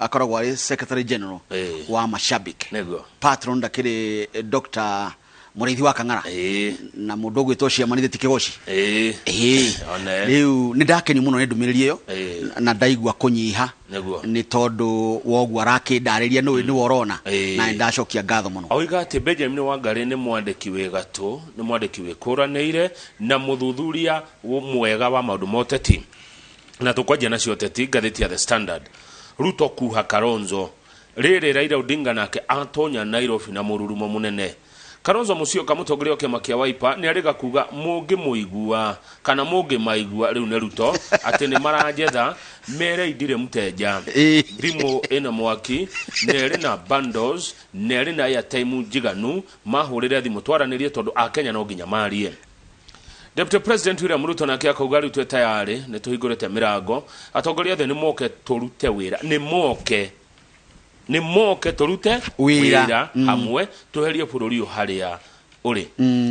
Akoragwo arĩ secretary general wa mashabik. Patron ndakĩrĩ Dr. Mũrĩithi wa Kang'ara na mũndũ ũgwĩtwo Ciamanithĩ ti Kĩgoci. One. Rĩu nĩ ndakenio mũno nĩ ndũmĩrĩri ĩyo na ndaigua kũnyiha nĩ tondũ woguo arakĩndarĩria nĩ nĩwe ũrona na nĩ ndacokia ngatho mũno. Oiga atĩ Benjamin Wangari nĩ mwandĩki wĩ gatũ, nĩ mwandĩki wĩkũranĩire na mũthuthuria mwega wa maũndũ ma ũteti. Na tũkwanjia nacio ũteti, ngathĩti ya The Standard. Ruto kuha Kalonzo. Rĩrĩ Raila Odinga nake atonya Nairobi na mũrurumo mũnene. Kalonzo Musyoka mũtongoria wa kĩama kĩa Wiper nĩ arĩga kuga mũngĩmũigua kana mũngĩmaigua rĩu nĩ Ruto atĩ nĩ maranjetha mere ndirĩ mteja. Thimũ ĩna mwaki na ĩrĩ na bundles na ĩrĩ na airtime njiganu mahũrĩre thimũ twaranĩrie tondũ akenya no nginya marie. Deputy President William Ruto nake akauga rĩu twĩ tayarĩ nĩ tũhingũrĩte mĩrango atongoria othe nĩ moke tũrute wĩra nĩ moke nĩ moke tũrute wĩra. Wĩra hamwe tweherie bũrũri ũyũ harĩa ũrĩ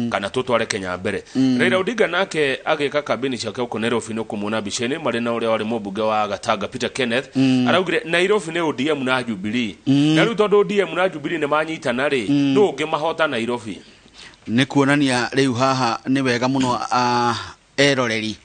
kana tũtware Kenya mbere. Raila Odinga nake agĩka kambĩni ciake gũkũ Nairobi nĩ ũkũmuona mbica-inĩ marĩ na ũrĩa warĩ mũmbunge wa Gatanga Peter Kenneth. Araugire Nairobi nĩ ODM na Jubilee na rĩu tondũ ODM na Jubilee nĩ manyitana rĩ nũ ũngĩmahota Nairobi? Nĩ kuonania rĩu haha nĩ wega mũno eroreri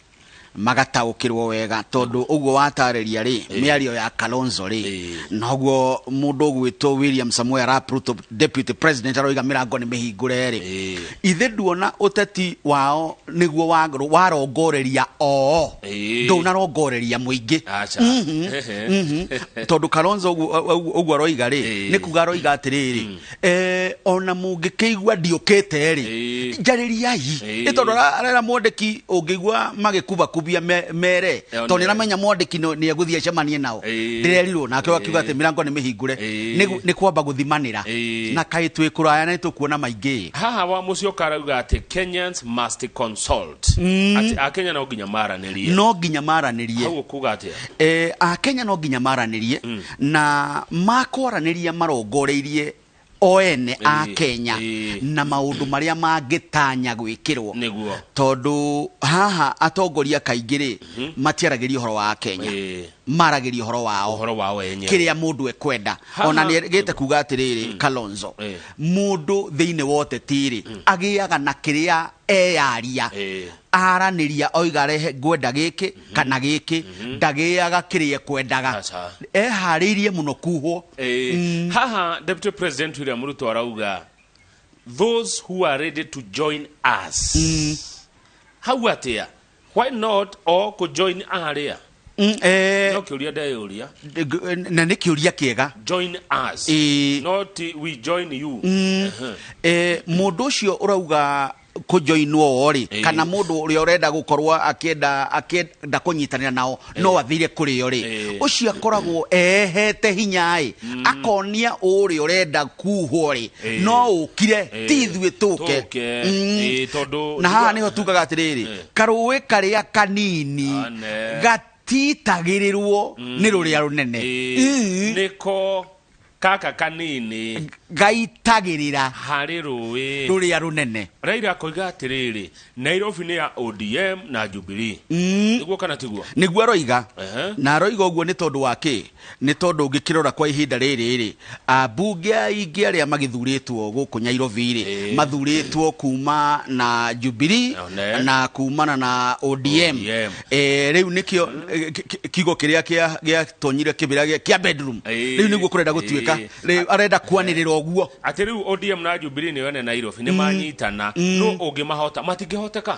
magataũkĩrwo wega tondũ ũguo watarĩria rĩ mĩario ya Kalonzo rĩ noguo mũndũ ũgwĩtwo William Samoei Arap Ruto, deputy president, aroiga mĩrango nĩ mĩhingũre rĩ ithe nduona ũteti wao nĩguo warongoreria oo ndũnarongoreria mũingĩ. Aca. Tondũ Kalonzo ũguo aroiga rĩ nĩ kuga aroiga atĩrĩrĩ, ona mũngĩkĩigua ndiũkĩte rĩ njarĩriai. Nĩ tondũ arera mwandĩki ũngĩigua magĩkubakubia mere tondũ nĩ aramenya mwandĩki nĩ egũthiĩ acemanie nao. Ndĩrerirwo nake akiuga atĩ mĩrango nĩ mĩhingũre. Nĩ kwamba gũthimanĩra na kaĩ twĩ kũraya na nĩ tũkuona maingĩ. Haha wa Musyoka arauga atĩ Kenyans must consult, atĩ akenya no nginya maranĩrie. No nginya maranĩrie. Hau ũkuga atĩa? Akenya no nginya maranĩrie na makwaranĩria marongoreirie o ene a Kenya na maũndũ marĩa mangĩtanya gwĩkĩrwo tondũ haha atongoria kaingĩ rĩ matiaragĩria ũhoro wa Kenya, maragĩria ũhoro wao. Ũhoro wao enyewe. Kĩrĩa mũndũ ekwenda. Ona nĩ gĩte kuga atĩrĩrĩ Kalonzo mũndũ thĩinĩ wa ũteti rĩ agĩaga na kĩrĩa eyaria aranĩria oiga rehe ngwenda gĩkĩ kana gĩkĩ ndagĩaga kĩrĩa ekwendaga. Aca. Eharĩirie mũno kuhwo. Haha Deputy President William Ruto arauga those who are ready to join us. Hau atĩa? Why not o kũ-join arĩa? No kĩũria ndeyũria. Na nĩ kĩũria kĩega. Join us, not we join you. Mũndũ ũcio ũrauga kũjoinwo rĩ kana mũndũ ũrĩa ũrenda gũkorwo akĩenda kũnyitanĩra nao no athire kũrĩo rĩ ũcio akoragwo ehete hinya ĩ akonia ũrĩa ũrenda kuhwo rĩ no ũkire ti ithuĩ tũke. Tũke. Tondũ Na haha nĩho tugaga atĩrĩrĩ karũĩ karĩa kanini Ane. gatitagĩrĩrwo nĩ rũrĩa rũnene. Nĩko kaka kanini gaitagĩrĩra harĩ rũĩ rũrĩa rũnene. Raila akoiga atĩrĩrĩ Nairobi nĩ ya ODM na Jubilee. Nĩguo kana tiguo? Nĩguo aroiga. Na aroiga ũguo nĩ tondũ wa kĩ? Nĩ tondũ ũngĩkĩrora kwa ihinda rĩrĩ rĩ ambunge aingĩ arĩa magĩthurĩtwo gũkũ Nairobi rĩ mathurĩtwo kuma na Jubilee One. na kumana na ODM. ODM. Rĩu nĩkĩo kiugo kĩrĩa gĩatonyire kĩbĩra kĩa bedroom. Rĩu nĩguo kũrenda gũtuĩka rĩu arenda kwanĩrĩra ũguo. Atĩ rĩu ODM na Jubilee nĩo ene Nairobi nĩ manyitana no ũngĩmahota matingĩhoteka.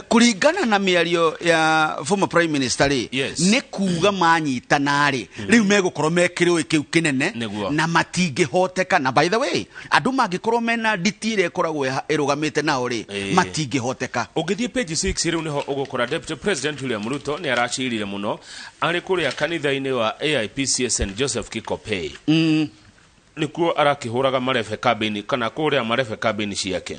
Kũringana na mĩario ya former prime minister rĩ nĩ kuga manyitana rĩ rĩu megũkorwo me kĩrũĩ kĩu kĩnene na matingĩhoteka. Na by the way andũ mangĩkorwo mena nditi ĩrĩa ĩkoragwo ĩrũgamĩte nao rĩ matingĩhoteka. Ũngĩthiĩ page 6 rĩu nĩho ũgũkora Deputy President William Ruto nĩ aracirire mũno arĩ kũrĩa kanitha-inĩ wa AIPCSN Joseph Kikopey. Nĩkuo arakĩhũraga marebe kambĩini kana kũrĩa marebe kambĩini ciake.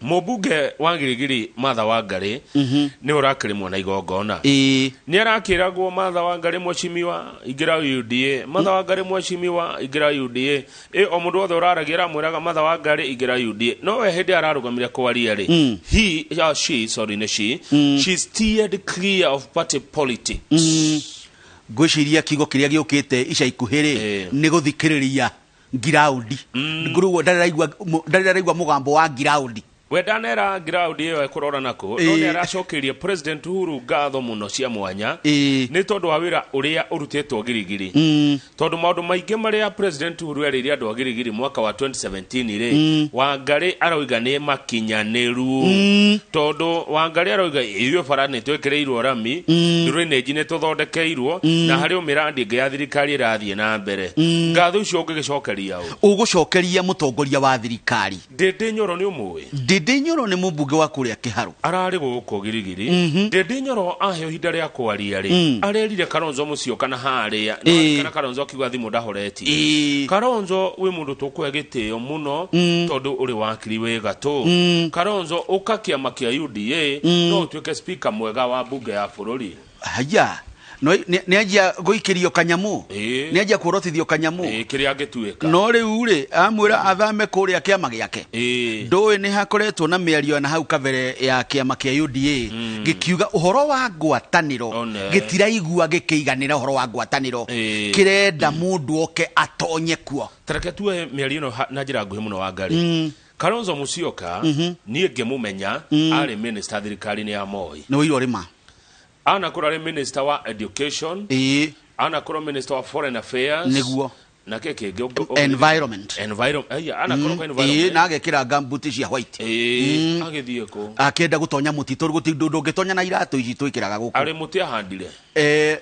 Mũmbunge wa Girigiri Martha Wangari nĩ ũrakĩrĩmwo na igongona. Nĩ arakĩragwo Martha Wangari mheshimiwa ingĩra UDA, Martha Wangari mheshimiwa ingĩra UDA. O mũndũ wothe ũraragia aramwĩraga Martha Wangari ingĩra UDA. No we hĩndĩ ararũgamire kwaria rĩ he she sorry nĩ she she steered clear of party politics. Ngwĩciria kiugo kĩrĩa gĩũkĩte ica ikuhĩ rĩ, nĩ gũthikĩrĩria ngiraundi. Ngũrũguo ndarĩ ndaraigua mũgambo wa ngiraundi. We ndanera ground ĩyo ekũrora nako, no nĩ aracokeirie President Uhuru ngatho mũno cia mwanya nĩ tondũ wa wĩra ũrĩa ũrutĩtwo Girigiri, tondũ maũndũ maingĩ marĩa President Uhuru erĩire andũ a Girigiri mwaka wa 2017 rĩ, Wangarĩ aroiga nĩ makinyanĩru, tondũ Wangarĩ aroiga ithuĩ bara nĩ twĩkĩrĩirwo rami, drainage nĩ tũthondekeirwo, na harĩ o mĩrandi ĩngĩ ya thirikari ĩrathiĩ na mbere. Ngatho icio ũngĩgĩcokeria ũ? Ũgũcokeria mũtongoria wa thirikari. Ndĩndĩ Nyoro nĩ ũmũĩ? Ndĩndĩ Nyoro nĩ mũmbunge wa kũrĩa Kĩharũ. Ararĩ gũkũ Girigiri. Ndĩndĩ Nyoro aheo ihinda rĩa kwaria rĩ, arerire Kalonzo Musyoka na harĩa kana Kalonzo akiuga thimũ ndahoretie. Kalonzo, wĩ mũndũ tũkũhe gĩtĩo mũno tondũ ũrĩ wakiri wĩ gatũ. Kalonzo, ũka kĩama kĩa UDA, no ũtuĩke speaker mwega wa mbunge ya bũrũri. Haya, no nĩ anjia gũikĩrio kanyamũ. Nĩ anjia kuorotithio kanyamũ. Kĩrĩa angĩtuĩka. No rĩu rĩ, amwĩra athame kũrĩa kĩama gĩake. Ndũĩ nĩ hakoretwo na mĩario na hau kabere ya kĩama kĩa UDA gĩkiuga ũhoro wa ngwatanĩro. One. Gĩtiraigua gĩkĩiganĩra ũhoro wa ngwatanĩro, kĩrenda mũndũ oke atonye kuo. Tareke tuoe mĩario ĩno na njĩra nguhĩ mũno wa Ngarĩ. Kalonzo Musyoka, niĩ ngĩmũmenya arĩ minister thirikari-inĩ ya Moi. Nĩ wĩirwo rĩma. Anakorwo arĩ minister wa education, anakorwo minister wa foreign affairs. Na kĩ kĩngĩ Environment. Environment. Aya, anakorwo kwa environment. Na agekĩra gumboot cia white. Agĩthiĩ kũ? Akĩenda gũtonya mũtitũ, gũtirĩ ndũngĩtonya na iratũ ici twĩkĩraga gũkũ. Arĩ mũtĩ ahandire?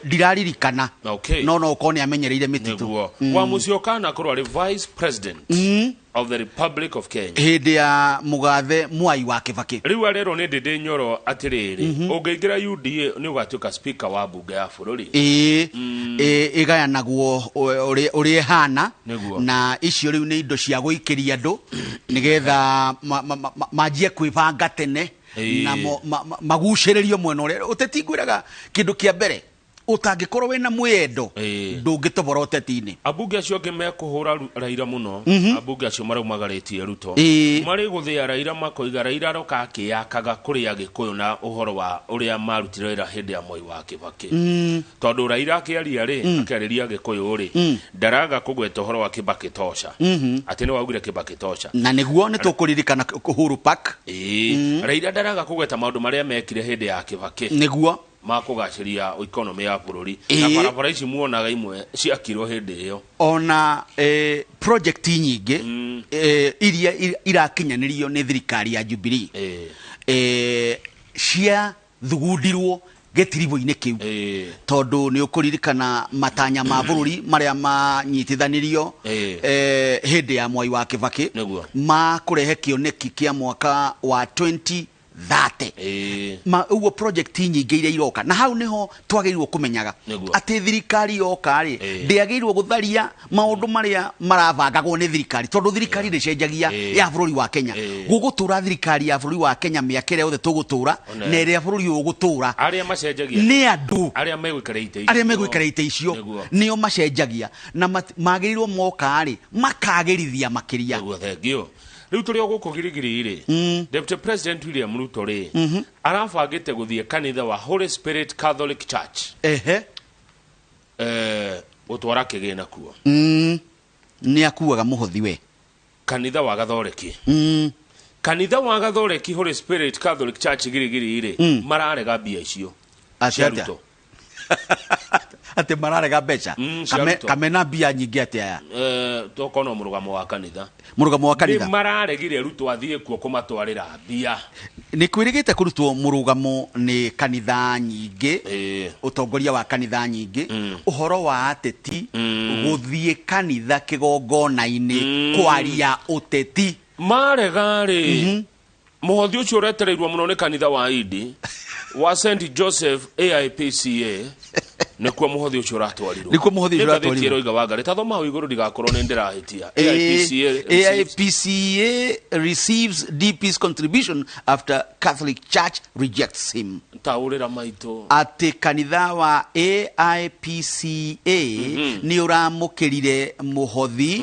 Ndiraririkana. No ũkorwo nĩ amenyereire mĩtitũ. Nĩguo wa Musyoka anakorwo arĩ vice president of the Republic of Kenya hĩndĩ ya mũgathe Mwai wa Kĩbakĩ. Rĩu arerwo nĩ Ndĩndĩ Nyoro atĩrĩrĩ, ũngĩingĩra UDA nĩ ũgatuĩka speaker wa mbunge ya bũrũri. Ĩĩ, ĩgayanagwo ũrĩa ĩhana. Na icio rĩu nĩ indo cia gũikĩria andũ nĩgetha manjie kwĩbanga tene na magucĩrĩrio mwena ũrĩa ũteti. Ngwĩraga kĩndũ kĩa mbere, ũtangĩkorwo wĩna mwĩendo, ndũngĩtobora ũteti-inĩ. Ambunge acio angĩ mekũhũra Raila mũno, ambunge acio maraumagarĩtie Ruto, marĩ gũthĩa Raila, makoiga Raila aroka akĩyakaga kũrĩ Agĩkũyũ na ũhoro wa ũrĩa marutire wĩra hĩndĩ ya Mwai wa Kĩbakĩ, tondũ Raila akĩaria rĩ, akĩarĩria Agĩkũyũ rĩ, ndaraga kũgweta ũhoro wa Kĩbakĩ tosha, atĩ nĩ waugire Kĩbakĩ tosha. Na nĩguo nĩ tũkũririkana Uhuru Park. Raila ndaraga kũgweta maũndũ marĩa mekire hĩndĩ ya Kĩbakĩ makũgacĩria economy ya bũrũri, na barabara ici muonaga imwe ciakirwo hĩndĩ ĩyo. Ona project nyingĩ iria irakinyanĩrio nĩ thirikari ya Jubilee cia thugundirwo gĩtiribũ-inĩ kĩu, tondũ nĩ ũkũririkana matanya ma bũrũri marĩa manyitithanirio hĩndĩ ya Mwai wa Kĩbakĩ ma kũrehe kĩoneki kĩa mwaka wa 2030. Ma ũguo project nyingĩ iria iroka, na hau niho twagĩrĩirwo kũmenyaga atĩ thirikari yoka rĩ, ndĩagĩrĩirwo gũtharia maũndũ marĩa marabangagwo nĩ thirikari, tondũ thirikari ndĩcenjagia ya bũrũri wa Kenya. Gũgũtũra thirikari ya bũrũri wa Kenya mĩaka ĩrĩa yothe tũgũtũra na ĩrĩa bũrũri ũyũ ũgũtũra. Arĩa macenjagia nĩ andũ. Arĩa megũikara itĩ icio. Arĩa megũikara itĩ icio nĩo macenjagia, na magĩrĩirwo moka rĩ, makagĩrithia makĩria. Nĩguo, thengio. Rĩu tũrĩ o gũkũ Girigiri rĩ, Deputy President William Ruto rĩ, arabangĩte gũthiĩ kanitha wa Holy Spirit Catholic Church gũtwara kĩgĩna kuo. Nĩ akuaga mũhothi we. Kanitha wa Gathoreki, kanitha wa Gathoreki, Holy Spirit Catholic Church Girigiri rĩ, mararega mbia icio Atĩ cia atĩa? Ruto. Atĩ mararega mbeca? Cia Ruto. Kamena mbia nyingĩ atĩ aya? Tokorwo no mũrũgamo wa kanitha. Mũrũgamo wa Nĩ kanitha. Mararegire Ruto athiĩ kuo kũmatwarĩra mbia. Nĩ kwĩrĩgĩte kũrutwo mũrũgamo nĩ kanitha nyingĩ, ũtongoria wa kanitha nyingĩ, ũhoro wa ateti gũthiĩ kanitha kĩgongona-inĩ kwaria ũteti. Marega rĩ, mũhothi ũcio ũretereirwo mũno nĩ kanitha wa Indi wa St Joseph AIPCA, nĩkuo mũhothi ũcio ũratwarirwo. Nĩkuo mũhothi ũcio Nĩ ngathĩti ũratwarirwo. ĩroiga, Wangari, ta thoma hau igũrũ ndigakorwo nĩ ndĩrahĩtia. AIPCA receives- AIPCA receives DP's contribution after Catholic Church rejects him. Taũrĩra maitũ. Atĩ kanitha wa AIPCA nĩ ũramũkĩrire mũhothi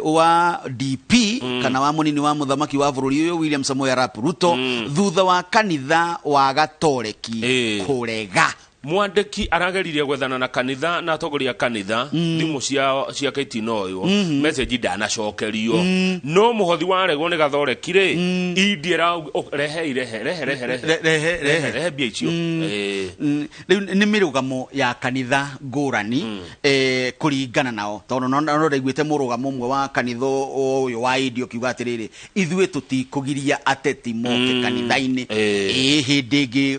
wa DP, kana wa mũnini wa mũthamaki wa bũrũri ũyũ William Samoei Arap Ruto, thutha wa kanitha wa Gatoreki kũrega. Mwandĩki arageririe gwethana na kanitha na atongoria a kanitha, thimũ ciake itinoywo, message ndanacokerio, no mũhothi waregwo nĩ gathoreki rĩ, indi rehe irehe rehe rehe rehe. Rehe, rehe. Rehe mbia icio. Rĩu nĩ mĩrũgamo ya kanitha ngũrani, kũringana nao, tondũ no ndaiguĩte mũrũgamo ũmwe wa kanitha ũyũ wa India ũkiuga atĩrĩrĩ, ithuĩ tũtikũgiria ateti moke kanitha-inĩ. Ĩ hĩndĩ ĩngĩ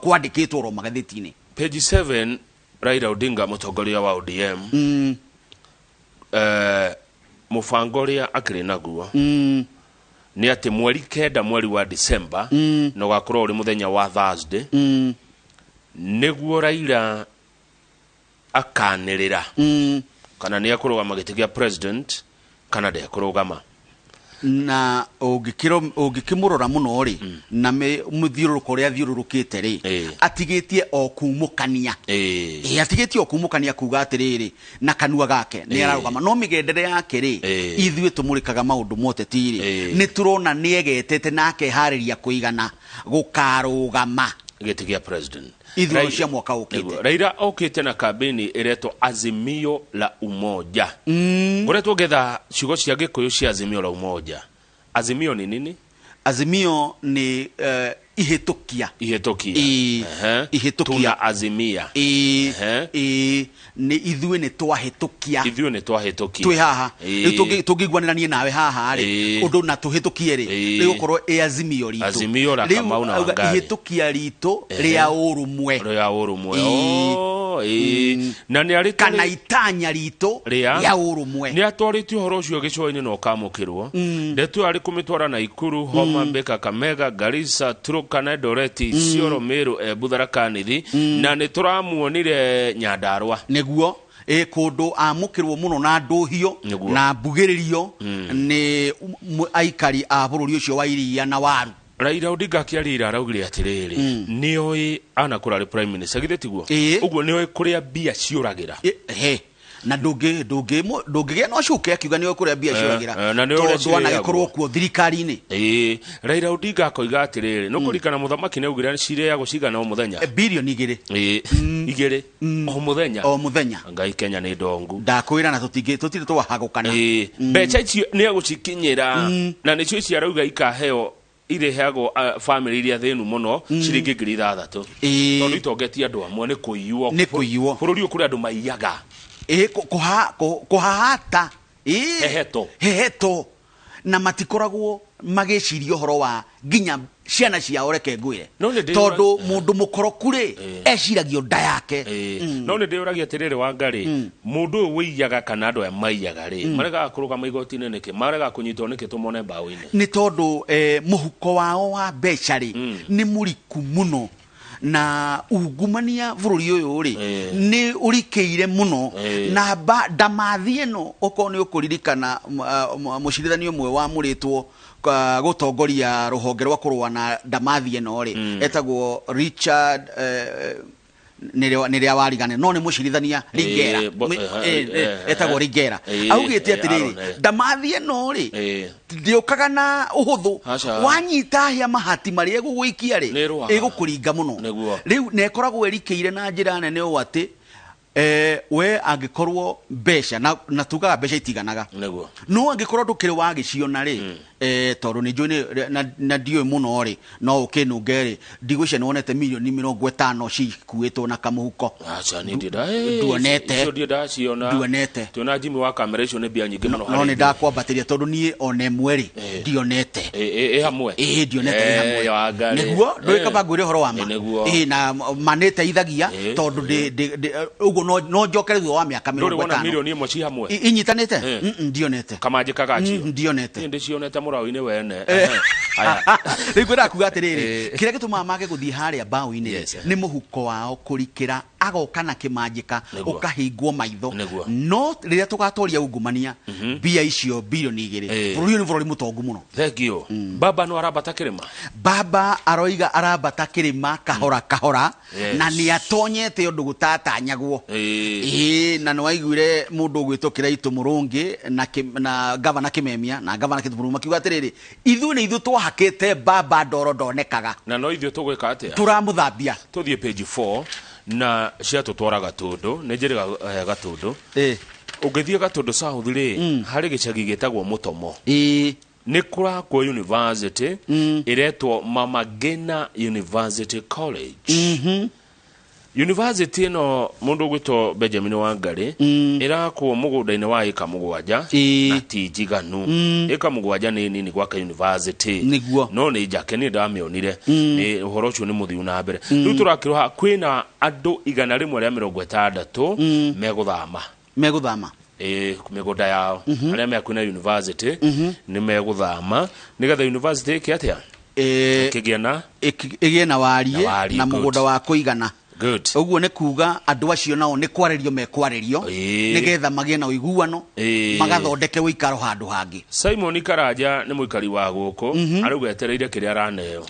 kwandĩkĩtwo oro magathĩti-inĩ. Page 7, Raila Odinga, mũtongoria wa ODM, mũbango ũrĩa akĩrĩ naguo nĩ atĩ mweri 9, mweri wa December, na ũgakorwo ũrĩ mũthenya wa Thursday, nĩguo Raila akanĩrĩra kana nĩ ekũrũgama gĩtĩ kĩa president kana ndekũrũgama. Na ũngĩkĩmũrora mũno rĩ, na mũthiũrũrũko ũrĩa athiũrũrũkĩte rĩ, atigĩtie o kumũkania. Ĩ, atigĩtie o kumũkania, kuga atĩrĩrĩ, na kanua gake nĩ ararũgama, no mĩgendere yake rĩ, ithuĩ tũmũrĩkaga maũndũ moteti rĩ, nĩ tũrona nĩ egetete na akeharĩria kũigana gũkarũgama gĩtĩ kĩa president ithurano cia mwaka ũkĩte. Nĩguo. Raila okĩte na kambĩni ĩretwo Azimio la Umoja. Ngoretwo ngetha ciugo cia Gĩkũyũ cia Azimio la Umoja. Azimio ni nini? Azimio nĩ ihĩtũkia. Ihĩtũkia. Ĩĩ, ihĩtũkia. Tuna azimia. Ĩĩ, ĩĩ, nĩ ithuĩ nĩ twahĩtũkia. Ithuĩ nĩ twahĩtũkia. Twĩ haha rĩu, tũngĩiguanĩra niĩ nawe haha rĩ, ũndũ na tũhĩtũkie rĩ, rĩgũkorwo ĩ azimio ritũ. Azimio la Rĩu, Kamau na auga Wangari. ihĩtũkia ritũ rĩa ũrũmwe. Rĩa ũrũmwe. Ĩĩ. Oh, ĩĩ. Na nĩ arĩ Kana itanya ritũ rĩa rĩa ũrũmwe. Nĩ atwarĩtie ũhoro ũcio gĩcũa-inĩ na ũkamũkĩrwo. Ndeto ĩyo arĩ kũmĩtwara Naikuru, Homa Bay, Kakamega, Garissa, Turkana, Eldoret, Isiolo, Meru, Embu, Tharaka Nithi, na nĩ tũramuonire Nyandarua. Nĩguo, ĩ kũndũ amũkĩrwo mũno na ndũhio na mbugĩrĩrio nĩ aikari a bũrũri ũcio wa iria na waru. Raila Odinga akĩaria ira araugire atĩrĩrĩ, nĩoĩ anakũra arĩ prime minister, githĩ tiguo? Ĩĩ. Ũguo nĩoĩ kũrĩa mbia ciũragĩra. He na ndũngĩgĩa no cuke akiuga nĩoĩ kũrĩa mbia ciũragĩra, na nĩ ũrĩa tondũ anagĩkorwo cirĩagwo. kuo thirikari-inĩ. Ĩĩ, Raila Odinga akoiga atĩrĩrĩ, nĩ kũririkana mũthamaki nĩ augire cirĩagwo cigana o mũthenya? 2 birioni. Ĩĩ, 2 o mũthenya. O mũthenya. Ngai, Kenya nĩ ndongu. Ndakwĩra na tũtirĩ twahagũkana. Ĩĩ, mbeca icio nĩ egũcikinyĩra, na nĩcio ici arauga ikaheo, irĩheagwo bamĩrĩ iria thĩnu mũno, ciringi 6,000, tondũ itongetie andũ amwe nĩ kũiywo. Nĩ kũiywo. Bũrũri ũyũ kũrĩ andũ maiyaga. Ĩ, kũhahata. Ĩ. Heheto. Heheto, na matikoragwo magĩciria ũhoro wa nginya ciana ciao, reke ngwĩre, No nĩ ndĩyũra- tondũ mũndũ mũkoroku rĩ, eciragio nda yake. Ĩĩ. No nĩ ndĩyũragia atĩrĩrĩ, Wangarĩ, mũndũ ũyũ wĩiyaga kana andũ aya maiyaga rĩ, maregaga kũrũgama igoti-inĩ nĩkĩ? Maregaga kũnyitwo nĩkĩ tũmone mbaũ-inĩ? Nĩ tondũ mũhuko wao wa mbeca rĩ, nĩ mũriku mũno, na ungumania bũrũri ũyũ rĩ, nĩ ũrikĩire mũno. Na ndamathi ĩno, okorwo nĩ ũkũririkana, mũcirithania ũmwe wamũrĩtwo gũtongoria rũhonge rwa kũrũa na ndamathi ĩno rĩ, etagwo Richard, nĩ rĩa warigane, no nĩ mũcirithania Ringera. Etagwo Ringera. Augĩte atĩrĩrĩ, Aaron, ndamathi ĩno rĩ, ndĩũkaga na ũhũthũ. Aca. Wanyita hĩa mahati marĩa ĩgũgũikia rĩ, Nĩ ĩrũaga. ĩgũkũringa mũno. Nĩguo. Rĩu na ĩkoragwo ĩrikĩire na njĩra nene ũũ atĩ we angĩkorwo mbeca na tugaga mbeca itiganaga, no angĩkorwo ndũkĩrĩ wagĩciona rĩ, tondũ nĩ njũĩ na ndiũĩ mũno rĩ, no ũkĩnunge rĩ, ndigwĩciria nĩ wonete 50 mirioni cikuĩtwo na kamũhuko. Aca, nĩ ndĩ Nduonete. Icio ndirĩ ndaciona. Nduonete. Tuona Jimmy wa kamera, icio nĩ mbia nyingĩ mũno No harĩ nĩ ithuĩ. Ndakwambatĩria tondũ niĩ ona ĩmwe rĩ, ndionete. Ĩ hamwe. Ĩĩ, ndionete ĩ hamwe. Wangarĩ. Nĩguo ndũĩ kaba ngwĩre ũhoro wa ma. Ĩ, nĩguo. Ĩĩ, na ma nĩ ĩteithagia, tondũ ũguo no njokere thutha wa mĩaka Ndũrĩ mĩrongo wona ĩtano. 1 mirioni ci hamwe? Inyitanĩte? Ndionete. Kamanjĩ kagacio? Ndionete. Niĩ ndĩcionete mũraũ-inĩ wene. Ehe. Aya. Rĩu ngwendaga kuga atĩrĩrĩ, kĩrĩa gĩtũmaga mage gũthiĩ harĩa mbaũ-inĩ rĩ, nĩ mũhuko wao kũrikĩra, agoka na kĩmanjĩka, ũkahingwo maitho. No rĩrĩa tũgatoria ungumania, mbia icio 2 birioni, bũrũri ũyũ nĩ bũrũri mũtongu mũno. Thank you. Baba no arambata kĩrĩma. Baba aroiga arambata kĩrĩma kahora kahora, na nĩ atonyete ũndũ gũtatanyagwo. Ĩĩ, na nĩ waiguire mũndũ ũgwĩtwo Kĩraitũ Mũrũngĩ na gavana Kĩmemia na gavana Kĩtũ Mũrungĩ makiuga atĩrĩrĩ, ithuĩ nĩ ithuĩ twahakĩte baba ndoro ndonekaga. Na no ithuĩ tũgwĩka atĩa? Tũramũthambia. Tũthiĩ page 4. Na ciatũtwara Gatũndũ, nĩ njĩrĩ Gatũndũ. Ũngĩthiĩ Gatũndũ South rĩ, harĩ gĩcagi gĩtagwo Mũtomo. Nĩ kũrakwo university ĩretwo Mama Ngina University College. University ĩno, mũndũ ũgwĩtwo Benjamin Wangari, ĩrakwo mũgũnda-inĩ wa ĩka 7. Na ti njiganu. Ĩka 7 nĩ nini gwaka university. No nĩ njake, nĩ ndamĩonire, nĩ ũhoro ũcio nĩ mũthiu na mbere. Rĩu tũrakĩrwo kwĩna andũ 160 megũthama. Megũthama. Ĩ, mĩgũnda yao arĩa me hakuhĩ na university nĩ megũthama nĩgetha university ĩke atĩa? Ĩkĩgĩa na ĩgĩe na wariĩ Na wariĩ, na good. Mũgũnda wa kũigana. Ũguo nĩ kuga andũ acio nao nĩ kwarĩrio mekwarĩrio nĩgetha magĩe na ũiguano, magathondeke ũikaro handũ hangĩ. Simon Karanja nĩ mũikari wa gũkũ, arauga etereire kĩrĩa araneo.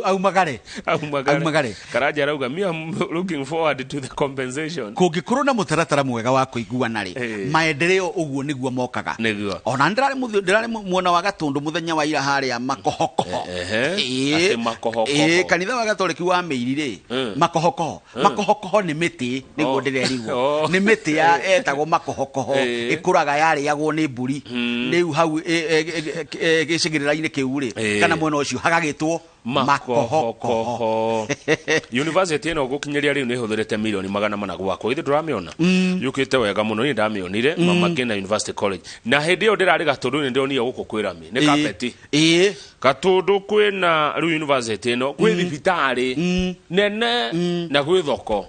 Aumagare. Aumagare. Aumagare. Karanja arauga, "Me, I'm looking forward to the compensation." Kũngĩkorwo na mũtaratara mwega wa kũiguana rĩ, maendeleo ũguo nĩguo mokaga. Ona ndĩrarĩ mwena wa Gatũndũ mũthenya wa ira harĩa Makohokoho. Atĩ Makohokoho. Kanitha wa Gatoreki wa Mĩiri rĩ, Makohokoho. Makohokoho nĩ mĩtĩ, nĩguo ndĩrerirwo. Nĩ mĩtĩ ya etagwo makohokoho, ĩkũraga yarĩagwo nĩ mbũri. Rĩu hau gĩcigĩrĩra-inĩ kĩu rĩ, kana mwena ũcio hagagĩtwo Makohokoho. Makohokoho. University ĩno gũkinyĩria rĩu nĩ ĩhũthĩrĩte mirioni 400 gwakwo. Githĩ ndũramĩona yũkĩte wega mũno? Niĩ ndamĩonire, Mama Ngina University College, na hĩndĩ ĩyo ndĩrarĩ Gatũndũ nĩ ndĩronire gũkũ kwĩ rami nĩ kapeti. Gatũndũ kwĩna rĩu university ĩno, kwĩ thibitarĩ nene na gwĩ thoko,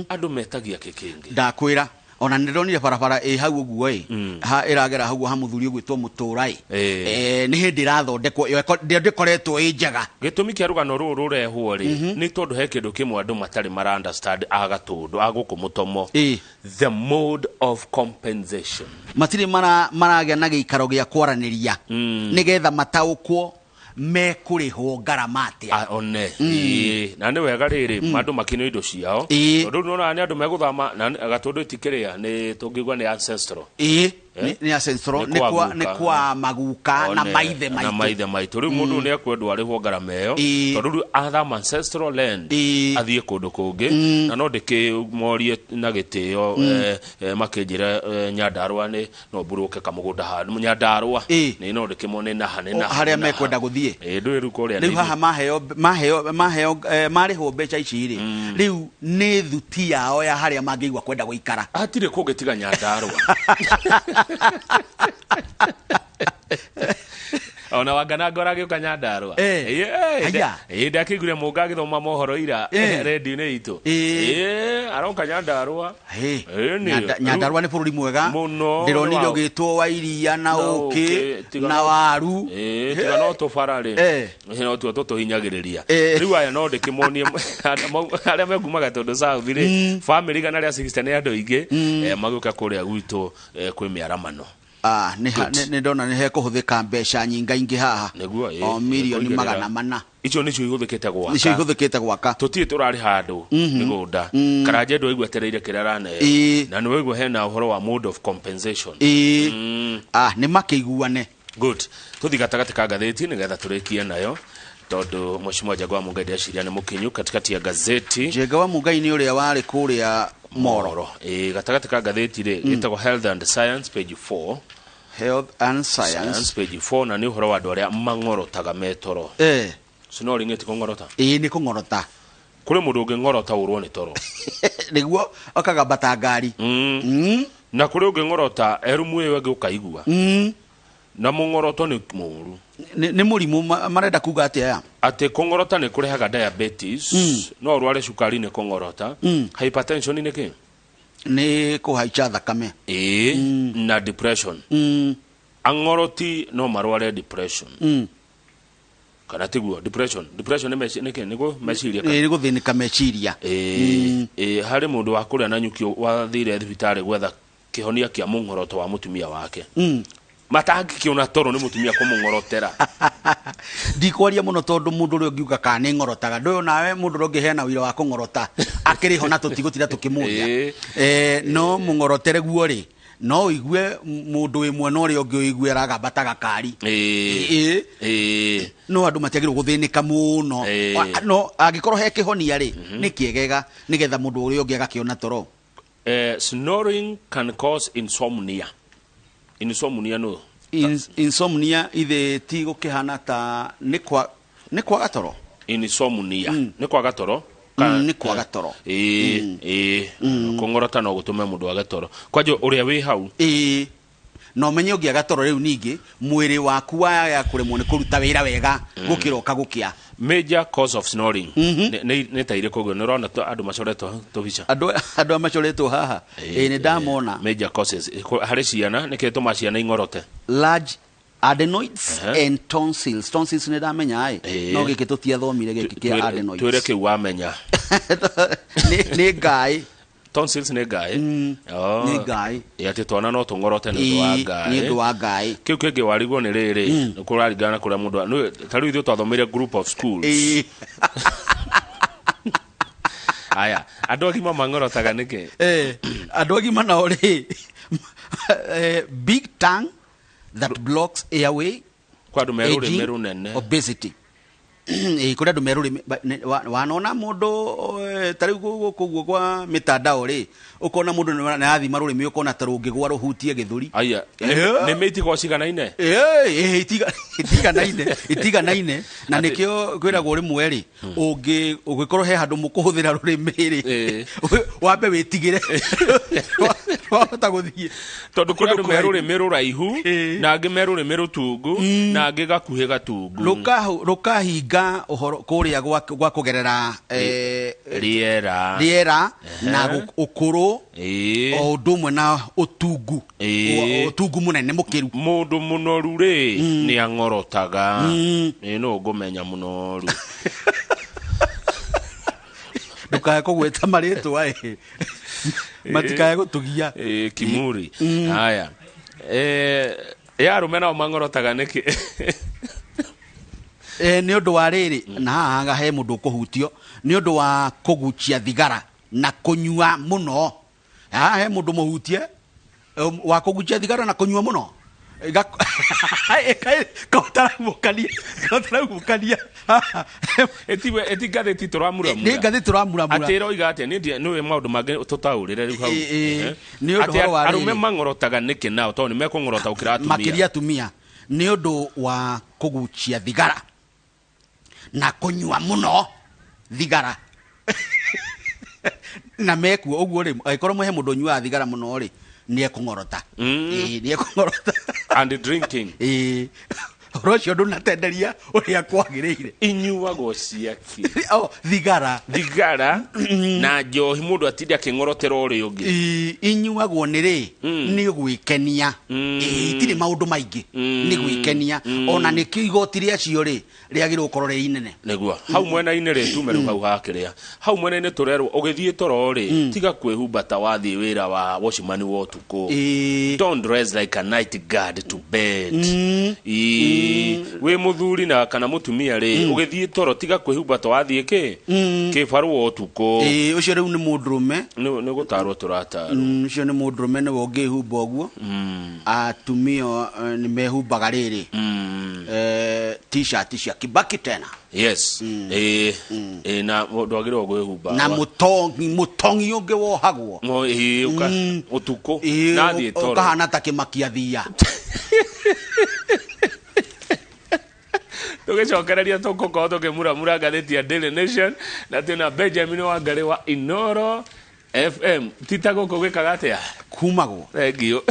andũ metagia kĩ kĩngĩ? Ndakwĩra, ona nĩ ndonire barabara ĩ hau ũguo ĩ ha ĩragera hau ha mũthuri ũgwĩtwo Mũtũra ĩ. Nĩ hĩndĩ ĩrathondekwo ĩyo, ndĩkoretwo ĩ njega. Gĩtũmi kĩa rũgano rũrũ rũrehwo rĩ, nĩ tondũ he kĩndũ kĩmwe andũ matarĩ mara understand a Gatũndũ, a gũkũ Mũtomo, the mode of compensation. Matirĩ maragĩa na gĩikaro gĩa kwaranĩria nĩgetha mataũkwo mekũrĩhwo ngarama atĩa. One Ĩĩ, na nĩ wega rĩrĩ andũ makinio indo ciao, tondũ nĩũrona nĩ andũ megũthama na Gatũndũ itikĩrĩa nĩ tũngĩigua nĩ ancestral. Nĩ ancestral. Nĩ nĩ kwa kwa guka. Nĩ kwa maguka na One, maithe na maitũ. Maithe maitũ. Rĩu mũndũ nĩ ekwendwo arĩhwo ngarama ĩyo, tondũ rĩu athama ancestral land athiĩ kũndũ kũngĩ. Na no ndĩkĩmorie na gĩtĩo, makĩnjĩra, Nyandarũa nĩ no mburũke kamũgũnda handũ Nyandarũa. Nĩ no ndĩkĩmone naha nĩ naha harĩa nĩ naha. Mekwenda gũthiĩ. Ĩĩ, ndũĩ rĩu kũrĩa rĩu nĩ haha maheo marĩhwo mbeca ici rĩ, rĩu nĩ thuti yao ya harĩa mangĩigua kwenda gũikara. Hatirĩ kũngĩ tiga Nyandarũa. Ona Wangananga ũragĩũka Nyandarũa. Haya. Ĩĩ, ndakĩiguire mũnga agĩthoma mohoro ira redio-inĩ itũ. Ĩĩ, aroka Nyandarũa. Ĩĩ, Nyandarũa nĩ bũrũri mwega. Mũno. Ndĩronire ũgĩtwo wa iria na Na ũkĩ ũkĩ, tiga na waru. Ĩĩ, tiga no tũbara rĩ, no tuo tũtũhinyagĩrĩria. Rĩu aya no ndĩkĩmonie arĩa mekuuma Gatũndũ South rĩ, bamĩrĩ 160 nĩ andũ aingĩ, magĩũka kũrĩa gwitũ, kwĩ mĩaramano. Ah, nĩ ndona nĩ hekũhũthĩka mbeca nyingaingĩ haha. Nĩguo, ĩĩ, O mirioni nĩkũigĩrĩra. 400. Icio nĩcio ihũthĩkĩte gwaka. Nĩcio ihũthĩkĩte gwaka. Tũtirĩ tũrarĩha andũ mĩgũnda. Karanja ndũ aigua etereire kĩrĩa araneo. Na nĩ waigua hena ũhoro wa mode of compensation. Ah, nĩ makĩiguane. Good. Tũthiĩ gatagatĩ ka ngathĩti nĩgetha tũrĩkie nayo, tondũ Mheshimiwa Njenga wa Mũngai ndeciria nĩ mũkinyu katikati ya gazeti. Njenga wa Mũngai nĩ ũrĩa warĩ kũrĩa Moro. Moro. Ĩĩ, gatagatĩ ka ngathĩti rĩ, ĩtagwo Health and Science, page 4. Health and Science. Science, page 4, na nĩ ũhoro wa andũ arĩa mang'orotaga metoro. Snoring ĩti kũng'orota? Ĩĩ, nĩ kũng'orota. Kũrĩ mũndũ ũngĩng'orota ũrwo nĩ toro. Nĩguo akagambata ngari. Na kũrĩ ũngĩng'orota erumu ĩyo ĩngĩ ũkaigua. Na mũng'oroto nĩ mũũru. Nĩ mũrimũ marenda kuga atĩa aya? Atĩ kũng'orota nĩ kũrehaga diabetes, no ũrware cukari nĩ kũng'orota. Hypertension nĩ kĩ? Nĩ kũhaica thakame. Ĩĩ, na depression. Ang'oroti no marware depression. Kana tiguo? Depression nĩ kĩ? Nĩ meciria kana? Nĩ gũthĩnĩka meciria. Ĩĩ, harĩ mũndũ wa kũrĩa na nyuki wathire thibitarĩ gwetha kĩhonia kĩa mũng'oroto wa mũtumia wake. Matangĩkĩona toro nĩ mũtumia kũmũng'orotera. Ndikwaria mũno tondũ mũndũ ũrĩa ũngiuga kana nĩ ng'orotaga ndũyũ, nawe mũndũ ũrĩa ũngĩheana wĩra wa kũng'orota akĩrĩ ho na tũtigũtinda tũkĩmũria. No mũng'orotere guo rĩ, No ũigue mũndũ wĩ mwena ũrĩa ũngĩ, ũigue aragamba ta gakari. Ĩĩ. Ĩĩ. Ĩĩ. No andũ matiagĩrĩirwo gũthĩnĩka mũno. Ĩĩ. No angĩkorwo he kĩhonia rĩ, nĩ kĩegega nĩgetha mũndũ ũrĩa ũngĩ agakĩona toro. Snoring can cause insomnia. Insomnia no. Insomnia ithe ti gũkĩhana ta nĩ kwa nĩ kwaga toro. Insomnia nĩ kwaga toro. Nĩ kwaga toro. Ĩĩ, ĩĩ, kũng'orota no gũtũme mũndũ age toro kwanja ũrĩa wĩ hau. Ĩĩ, na ũmenye ũngĩaga toro rĩu ningĩ mwĩrĩ waku waya kũremwo nĩ kũruta wĩra wega gũkĩroka gũkĩa. Major cause of snoring nĩ ta irĩkũ ũguo? Nĩ ũrona andũ macoretwo tũbica? Andũ aya macoretwo haha, ĩĩ, nĩ ndamona. Major causes harĩ ciana, nĩ kĩtũma ciana ing'orote? Large adenoids and tonsils. Tonsils nĩ ndamenya ĩ. No gĩkĩ tũtiathomire, gĩkĩ kĩa adenoids. Twĩre kĩu wamenya. Nĩ ngaĩ. Tonsils nĩ ngaĩ? Oh. Nĩ ngaĩ. Ĩ, atĩ twana no tũng'orote nĩ ũndũ wa Ĩĩ, ngaĩ? Nĩ ũndũ wa ngaĩ. Kĩu kĩngĩ warigwo nĩ rĩrĩ, nĩ kũraringana na kũrĩa mũndũ ta rĩu ithuĩ twathomeire group of schools. Aya, andũ agima mang'orotaga nĩkĩ? Andũ agima nao rĩ, big tongue that blocks airway, Kwa andũ me rũrĩmĩ aging, rũnene. Obesity. Ĩĩ, kũrĩ andũ me rũrĩmĩ wanona mũndũ ta rĩu gũkũ ũguo kwa mĩtandao rĩ, ũkona mũndũ nĩ arathima rũrĩmĩ, ũkona ta rũngĩgwa rũhutie gĩthũri. Aya, nĩ mĩitigo ciganaine. Ĩĩ, itiganaine, itiganaine, na nĩkĩo kwĩragwo rĩmwe rĩ, ũngĩkorwo he handũ mũkũhũthĩra rũrĩmĩ rĩ, wambe wĩtigĩre wahota gũthiĩ. Tondũ kũrĩ andũ me kũraihu. Rũrĩmĩ rũraihu, na angĩ me rũrĩmĩ rũtungu, na angĩ gakuhĩ gatungu. Rũkahinga ũhoro kũrĩa gwa kũgerera rĩera. Rĩera na ũkũrũ, o ũndũ ũmwe na ũtungu. Ũtungu mũnene mũkĩru. Mũndũ mũnoru rĩ, nĩ ang'orotaga. Ĩ, no ngũmenya mũnoru. Ndũkae kũgweta marĩtwa ĩ, matikae gũtũgia. Ĩ, kimuri. Haya, ya arũme nao mang'orotaga nĩkĩ? Nĩ ũndũ wa rĩrĩ, na haha he mũndũ ũkũhutio nĩ ũndũ wa kũgucia thigara na kũnyua mũno. Haha he mũndũ mũhutie wa kũgucia thigara na kũnyua mũno. Kaũtaraumũkania. Ĩtiwe ĩti ngathĩti tũramuramura. Nĩ ngathĩti tũramuramura. Atĩ ĩroiga atĩa? Niĩ nĩũĩ maũndũ mangĩ tũtaũrĩre rĩu hau. Ĩ, ĩ, nĩ ũndũ Atĩ ũhoro wa arũme rĩrĩ. mang'orotaga nĩkĩ nao, tondũ nĩ mekũng'orota gũkĩra atumia? Makĩria atumia, nĩ ũndũ wa kũgucia thigara na kũnyua mũno thigara na mekuo ũguo rĩ, angĩkorwo he mũndũ ũnyuaga thigara mũno rĩ, nĩ ekũng'orota. Ĩĩ, nĩ ekũng'orota. And drinking. Ĩĩ, ũhoro ũcio ndũnatenderia ũrĩa kwagĩrĩire. Inyuagwo ciaki? Oh, thigara. Thigara na njohi, mũndũ atinde akĩng'orotera ũrĩa ũngĩ. Ĩĩ, inyuagwo nĩ rĩ, nĩ gwĩkenia. Ĩĩ, itirĩ maũndũ maingĩ, nĩ gwĩkenia. Ona nĩkĩo igoti rĩacio rĩ rĩagĩrĩirwo gũkorwo rĩ inene. Nĩguo hau mwena-inĩ rĩ, tume rĩu hau hakĩrĩa hau mwena-inĩ, tũrerwo ũgĩthiĩ toro rĩ, tiga kwĩhumba ta wathiĩ wĩra wa watchman wa ũtukũ. Don't dress like a night guard to bed. Ĩĩ, wĩ mũthuri na kana mũtumia rĩ, ũgĩthiĩ toro tiga kwĩhumba ta wathiĩ kĩ kĩbarũa ũtukũ. Ĩĩ, ũcio rĩu nĩ mũndũrũme. Nĩ gũtarwo tũratarwo. Ũcio nĩ mũndũrũme nĩwe ũngĩhumba ũguo. Atumia nĩ mehumbaga rĩrĩ, t-shirt cia Kibaki tena. Yes, ĩĩ ĩĩ, na ndwagĩrĩirwo kwĩhumba Na mũtongi mũtongi ũngĩ wohagwo. Ĩĩ, ũtukũ Ĩĩ, nathiĩ toro. Ũkahana ta kĩmakia thia. Tũgĩcokereria tũkũkorwo tũkĩmuramura ngathĩti ya Daily Nation, na twĩna Benjamin Wangari wa Inoro FM. Tita gũkũ gwĩkaga atĩa? Kumagwo. Thank you.